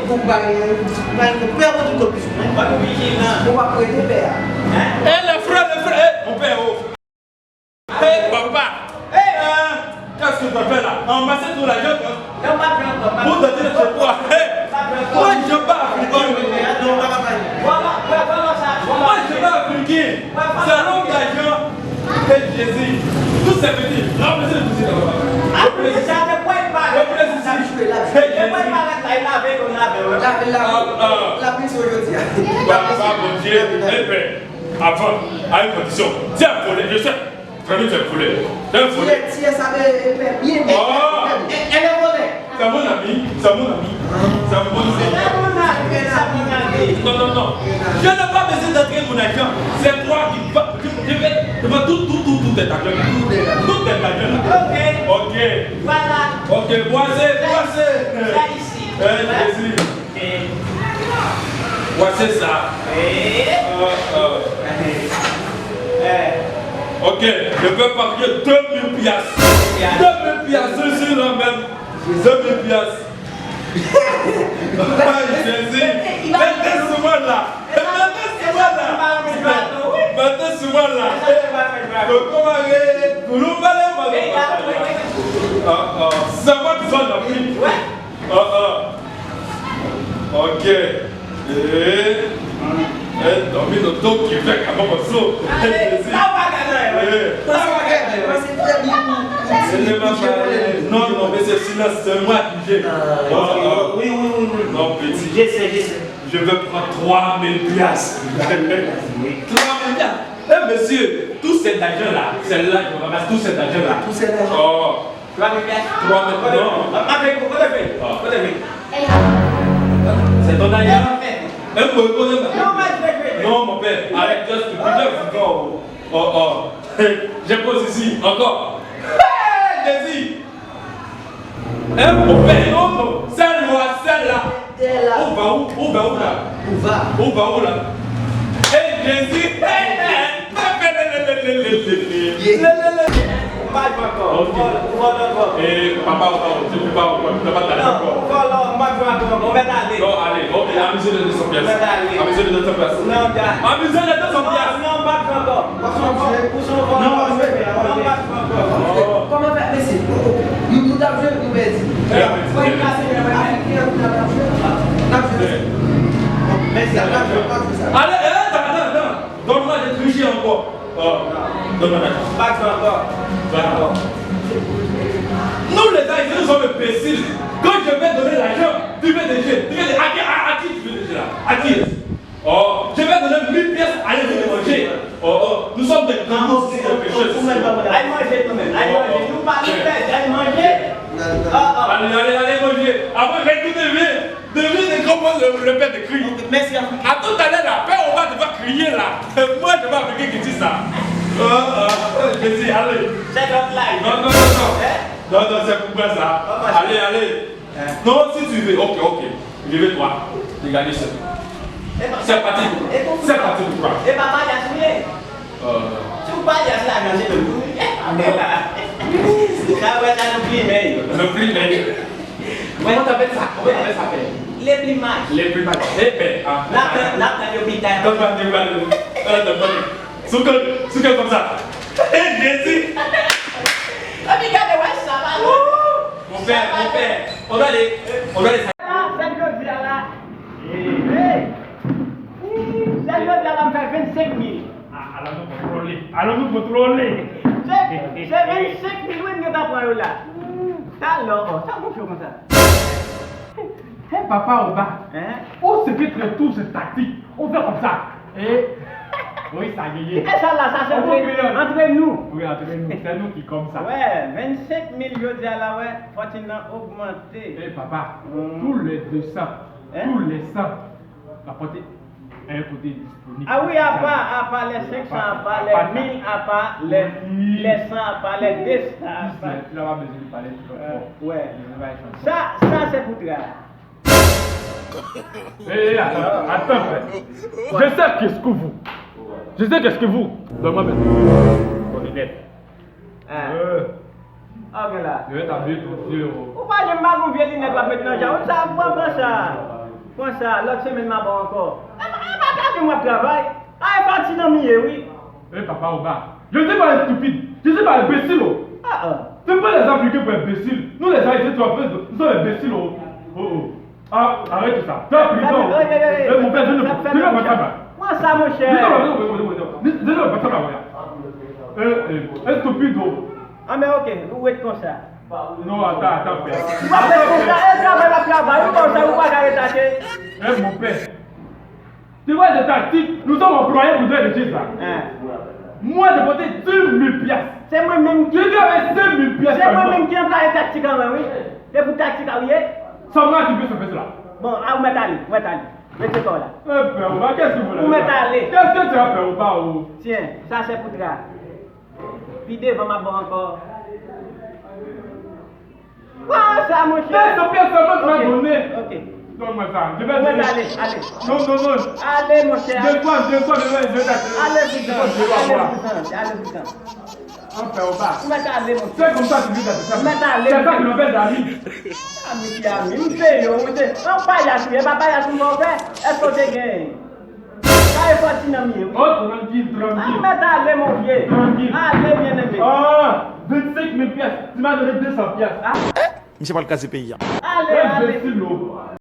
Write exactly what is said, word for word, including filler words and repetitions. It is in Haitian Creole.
Ou pa gen, ou pa gen pè pou tout lòt pis. Ou pa prete pè a. Eh, le frè, le frè, eh, mon pè, oh. Hey, papa. Hey, euh, qu'est-ce que tu fais là? Anmase tout lajan, hein? Pou tande se kwa? Hey, mwen, je bats africain. Mwen, je bats africain. C'est l'homme d'argent. Hey, Jésus. Tous ces petits. Remplacez le petit là-bas. Remplacez ici. Remplacez ici. Hey, Jésus. Ah, ah. Papa, mon Dieu. Eh ben, avant, à une condition. Tu es volé, je sais. Frè m, se volè. Se volè. Tiye, tiye sa de, e, byen, byen, byen. Oh! E, e, le volè. C'est mon ami, c'est mon ami. C'est mon ami. Non, non, non. Je n'ai pas besoin d'entrer mon argent. C'est toi qui vas. Je, je vais, je vais tout, tout, tout, tout est argent. Tout est argent. Ok. Ok. Voilà. Ok, voici, voici. C'est ici. Eh, Jésus. Voici ça. Eh. Euh, euh. Eh. Ok, je vais parier deux mille piastres. Deux mille piastres, je suis là même. Deux mille piastres. Ay, Jésus. Mete sou mwen la. Mete sou mwen la. Mete sou mwen la. Tonton Mari, nou pale mwen. Ah, ah. C'est moi qui suis dans la vie. Ah, ah. Ok. Eh, eh, dòmi nan do ki fè kabanbòso. Jezi. Eh. Non, non, mesye, silans, c'est moi qui j'ai. Ah, ah. Oui, oui, oui, oui. Non, petit. Je sais, je sais. Je vais prendre trois mille piastres. Trois mille piastres. Eh, monsieur, tout cet argent-là, c'est là que je ramasse tout cet argent-là. Tout cet argent. Oh. Twa mil pias? Twa mil, non. M ap fè pou kote fè. Ah. Kote fè? C'est ton argent. Menm mwen kote m. Non, mon père, arrête, just to be there. Oh, oh. Je pose ici, encore. Hey, Jésus. Hein, mon père, non, non. Sèl mwa, sèl la. Ou va ou, ou va ou la? Ou va. Ou va ou la? Hey, Jésus! Hey, hey, hey, lelelelelelele. Lelele. M pa jwe ankò. Ok. Ou vòlò, ou vòlò ankò. Eh, papa, ou pa, ou pa, ou pa, ou pa, ou pa, ou pa, ou pa. Non, ou vòlò, m pa jwe ankò. Ou mèt ale. Non, ale. Ok, amize le deux cents piastres. Ou mèt ale. Amize le deux cents piastres. Non, gade. Amize le deux cents piastres. Non, non, m pa jwe ankò. Ou se yon vòlò. Non, ou se yon vòlò. Non, m pa jwe ankò. Kòman fè, mesye? Nou, nou t ap jwe, nou pèdi. Mwen kase, mwen kase. N ap jwe, n ap jwe. Mèsi, n ap jwe, n ap jwe sa. Ale, eh, tan, tan, tan. Donn mwen de triche ankò. Oh, donn mwen lajan. Pa ankò. Pa ankò. Nous, les Haïtiens, nous sommes imbéciles. Quand je vais donner l'argent, tu veux des jeux. Tu veux des, à qui, à, à qui tu veux des jeux là? À qui est-ce? Oh, je vais donner mille pièces, allez, venez manger. Oh, oh, nous sommes des grands, nous sommes des pécheurs. Ay manje nou menm, ay manje. Nou pa nou pèdi, ay manje. Ah, ah. Allez, allez, allez, manger. Après, je vais tout deviner. Devine comment le, le père te crie. Mèsi anpil. À tout à l'heure, la peur, on va devoir crier là. Moi, je vais avec qui dit ça. Euh, euh, Jésus, allez. C'est notre life. Non, non, non, non. Hein? Non, non, c'est pour moi ça. Allez, allez. Hein? Non, si tu veux. Ok, ok. Je vais toi. Regarde ça. C'est parti. C'est parti pour toi. E pa maryaj ou ye? Euh. Si w pa maryaj, lajan se menm pou nou. Sa wè sa nou plimen yo. Nou plimen yo. Comment t'appelles ça? Comment t'appelles ça, père? Le plumage. Le plumage. Eh ben, ah. N ap tann, n ap tann yo pita. Donne-moi, donne-moi, donne-moi, donne-moi. Sou kè, sou kè kòmsa. Eh, Jésus. Epi gade, wè sa pa lwen. Mon père, mon père. On doit aller, on doit aller. La, sèl jodi a la. Hey. Sèl jodi a la, m fè vennsenk mil. Ah, alò nou kontwole. Alò nou kontwole. Se, se vennsenk mil wi m gentan pran yo la. Talè ankò, sa mouche konsa. Hey, papa, on va. Hein? On se fait très tout, c'est tactique. On fait comme ça. Eh? Oui, ça y est. Kite sa la, sa se antre, antre nou. Oui, antre nou. C'est nous qui comme ça. Wè, vennsenk mil jodi a la, wè, fòtin nan ogmante. Eh, papa, tous les deux cents, tous les cents, la portée. Ah wi, apa, apa lè senk san, apa lè mil, apa lè, lè san, apa lè de san, apa. Wè. Sa, sa se pou tra. Eh, eh, attends, attends, frère. Je sais qu'est-ce que vous. Je sais qu'est-ce que vous. Donne-moi maintenant. Ton lunette. Ah. Euh. Ah, gen la. Yo ta vye tou vye, oh. Ou pa janm pa gon vye linèt w ap met nan jan. Ou sa ap pran, pran sa. Konsa, lòt semèn m a ba w ankò. E pa, e pa travay m w ap travay. A, e pati nan m ye, wi. E papa Oba. Je dis pas stupide. Je dis pas imbécile, oh. Ah, ah. C'est pas les Africains pour imbéciles. Nous, les Haïtiens, tu vois, nous sommes imbéciles, oh. Oh, oh. Ah, arrête ça. Fais prudent. Hey, hey, hey, hey. Eh, mon père, je ne, je ne vois pas ça. Prends ça, mon cher. Je ne vois pas ça, là, voilà. Eh, eh, stupide, oh. Ah, men ok, ou ret konsa. Non, ata, ata, pè. Ou pa fè konsa, e travay pa travay, ou konsa, ou pa ka ret ate. Eh, mon père. Tu vois, c'est tactique. Nous sommes employés pour dire des choses là. Hein. Moi, j'ai voté dix mille piastres. Se mwen menm ki. Je dis avec cinq mille piastres. Se mwen menm ki anplwaye taktik an mwen, wi. Se pou taktik a ou ye. Seulement, tu peux se faire cela. Bon, a ou mèt ale, ou mèt ale. Mete kò w la. Eh, père Oba, qu'est-ce que vous voulez? Ou mèt ale. Qu'est-ce que tu as, père Oba, oh? Tiens, ça c'est pour toi. Pi devan m ap ba w ankò. Wa sa, monchè. Deux cents pièces seulement tu m'as donné. Ok. Donne-moi ça. Je vais donner. Ale, ale. Non, non, non. Ale, monchè. Deux fois, deux fois, je vais, je vais t'acheter. Ale, vizan. Ale, vizan. Ale, vizan. Enfin, Oba. Ou mèt ale, monchè. C'est comme ça que tu veux t'acheter ça. Ou mèt ale. C'est ça que l'on fait d'amis. Ami ki ami. M peye w, monchè. An payas, e pa payas m fè w fè. Èske w te gen? Sa e fòti nan m ye, wi. Oh, tranquille, tranquille. Ah, mèt ale, mon vieux. Tranquille. Ale, bien aimé. Ah, vingt-cinq mille pièces. Tu m'as donné deux cents pièces. Ah. Misye pral kraze peyi a. Ale, ale. Imbécile, oh.